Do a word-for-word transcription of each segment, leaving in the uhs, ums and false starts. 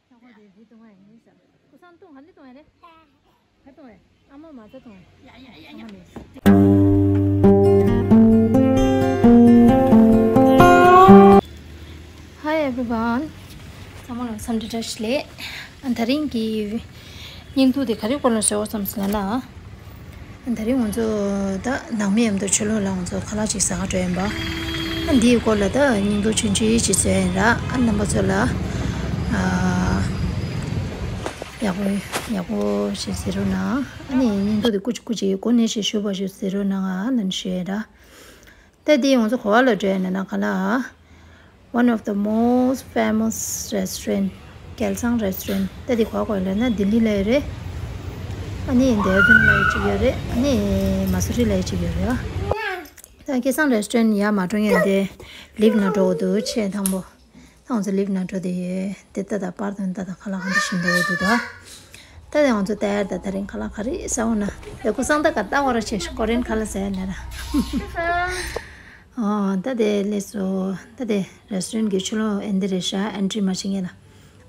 ཆག་པ་དེ་དེ་བཏུང་བ་ཡིན་ཟེར། ཀུ་སང་བཏུང་ག་ནས་བཏུང་ཡ་རེད། ག་བཏུང་བས། ཨ་མ་མ་ཚ་བཏུང་བས། ཡ་ཡ་ཡ་ཡ། ཨ་མ་ནས། Hi everyone. ཚང་མ་ལ་འཚམས་འདྲི་བཀྲ་ཤིས་བདེ་ལེགས། ཨ་དེ་རིང་གི་བརྙན་ཐུང་དེ་ག་རེ་སྐོར་ལ་བཟོས་པ་བསམ་སོང་ལབ་ན། དེ་རིང་ང་ཚོ་ད་ནང་མི་མཉམ་དུ་ཕྱི་ལོགས་ལ་ང་ཚོ་ཁ་ལག་ཅིག་ཟ་ག་འགྲོ་ཡིན་པ། ཨ་འདིའི་སྐོར་ལ་ད་སྙིང་སྟོབས་ཆུང་ཆུང་ཅིག་བཟོས་ཡིན་ར། ཨ་རྣམ་པ་ཚོ་ལ་ཨ་ཡག་པོ་ཡག་པོ་ཞིག་ཟེར་རོགས་གནང་། ཨ་ནི་སྙིང་སྟོབས་དེ་སྐུ་མཁྱེན་སྐུ་མཁྱེན་གོ་གནས་ཤིག་ཞུ་བ་ཞིག་ཟེར་རོགས་གནང་ཨ་ནན་ཞུ་ཡིན་ར། ད་འདི་ང་ཚོ་གོ་བ་ལ་འགྲོ་ཡ་ན་ན་ག་ལ། One of the most famous restaurant. གལ་ཚང་restaurant. ད་འདི་གོ་བ་གོ་ལ་ན་ལྡི་ལི་ལ་ཡོད་རེད། ཨ་ནི་ཌེ་ར་ཌུན་ལ་ཡོད་ཅིག་ཡོད་རེད། ཨ་ནི་མ་སུ་རི་ལ་ཡོད་ཅིག་ཡོད་རེད། ད་སྐལ་བཟང་restaurant ཡར་མ་འགྲོ་ཡ་དེ་ལིབ་ནང་འགྲོ་དགོས་འདུག་ཆེས་དང་པོ། ད་ང་ཚོ་ལིབ་ནང་འགྲོ་དེ་ཡོད། དེ་ལྟ་དང་པར་དང་ལྟ་དང་ཁ་ལག་གང་འདྲ་ཞིག་འདུག་འདུག་ད། ད་དེ་ང་ཚོ་ལྟ་ཡར་ད་དེ་རིང་ཁ་ལག་ག་རེ་ཟ་འོ་ན། དེ་ཀུ་སང་ད་ག་ལྟ་བ་ར་ཆེ་ཤོ་ཀོ་རེན་ཁ་ལག་ཟ་ཡ་ན་ར། ཨོ་ད་དེ་ལས་སོ། ད་དེ་རེ་སི་ཊོ་རན་གི་ཕྱི་ལོགས་ཨེ་འདི་རེད་ཤག་ཨེན་ཊི་རི་མ་བྱེད་ངེས་ལ།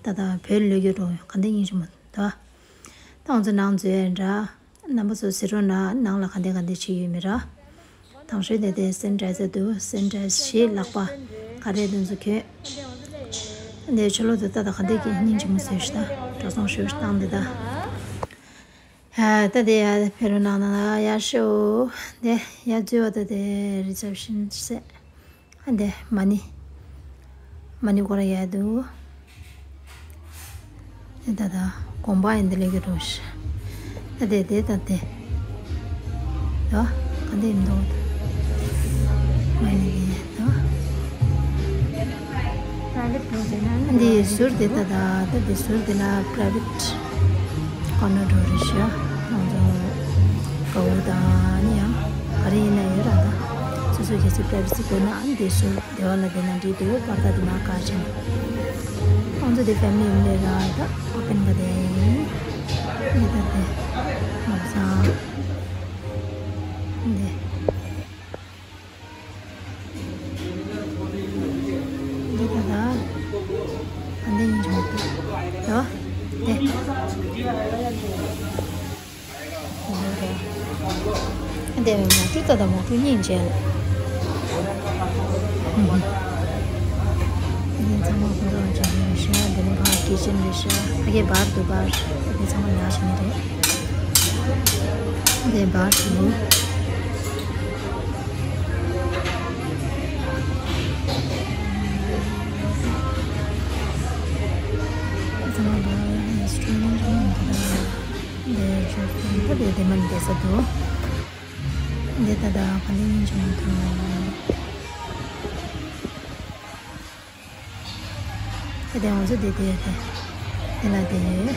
ད་ད་བོད་ལོས་རྒྱུ་འགྲོ་ག་འདི་ཡིན་ཞུ་མ་ད། ད་ང་ཚོ་ནང་འཛུལ་ཡ་འདྲ། རྣམ་པ་ཚོ་གཟིགས་རོགས་གནང་། ནང་ལ་ག་འདི་ག་འདི་བྱེད་ཡོད་མེད་ར། དང་ཤོས་དེ་དེ་སེ་ནི་ཊའི་ཛར་འདུག་སེ་ནི་ཊའི་ཛར་བྱེད། ལག་པ་ག་རེ་དེ་ཚོ་གྱོན། འདི་ཕྱི་ལོགས་དེ་ལྟ་དང་ག་འདི་གི་སྙིང་རྗེ་མོ་ཟེར་ཤི་ད། འགྲོ་སོང་ཞུ་བཏང་འདི་ད། ཧ་ད་དེ་ཡ་ཕེ་རུ་ནང་ན་ཡ་ཤོ། དེ་ཡ་འཛུལ་བ་ད་དེ་རི་སེབ་ཤན་ཟེར། ཨ་འདི་མ་ཎི། མ་ཎི་སྐོར་ཡ་འདུག་དེ་ད་ད་དགོན་པ་ཡིན་འདི་ལས་ཀྱི་རོ་ཤི། ད་དེ་དེ་ད་དེ། ད་ག་འདི་ཡིན་འདུག་མ་ཎི་དེ་ད། འདི་ཟུར་དེ་ད་ད་ད་དེ་ཟུར་དེ་ལ་པ་རའི་ཝེ་ཊི་ཀོར་ནར་འགྲོ་རེད་ཤག་ང་ཚོ་དགའ་བོ་དང་ནི་ཡང་ག་རེ་ཡིན་ན་ཡོད་ར། ད་སོ་སོ་གལ་སྲིད་པ་རའི་ཝེ་སི་དགོས་ན་ཨ་ནི་དེ་ཟུར་དེ་བ་ལ་དེ་ན་འགྲིག་འདུག་པར་ད་དེ་མ་ག་ཅན་ང་ཚོ་དེ་ཕེ་མི་ལི་ཡིན་ར། ད་ཨོ་པན་ག་དེ་ཡིན་འདི་ད་དེ་མ་བཟང་འདི། འདི་ད་ད། ཨ་འདི་ཡིན་ཆོག་ད། འདི། འདི་མོ་ཊ་ད་ད་མོ་ཊ་གཉིས་མཇལ། འདི་ཚང་མ་ཁོང་ཚོ་ལ་འཇལ་ནི་རེད་ཤག་འདི་ནི་ཕར་ཀི་ཅན་རེད་ཤག་ཕ་གི་བར་དུ་བར། འདི་ཚང་མ་ཉར་བྱེད་ནི་རེད། འདི་བར་དུ། ཚང་མ་ལ་རེ་སི་ཊོ་རན་ཊི་ཡིན་གྱི་རེད། འདི་ཇོ་ཕིན་ད་དེ་དེ་མ་འདི་ས་དུ། འདི་ད་ད་ག་འདི་ཡིན་ཆུང་དུ། དེ་དེ་ང་ཚོ་དེ་དེ་དེ་དེ་ན་དེ་ཡོད།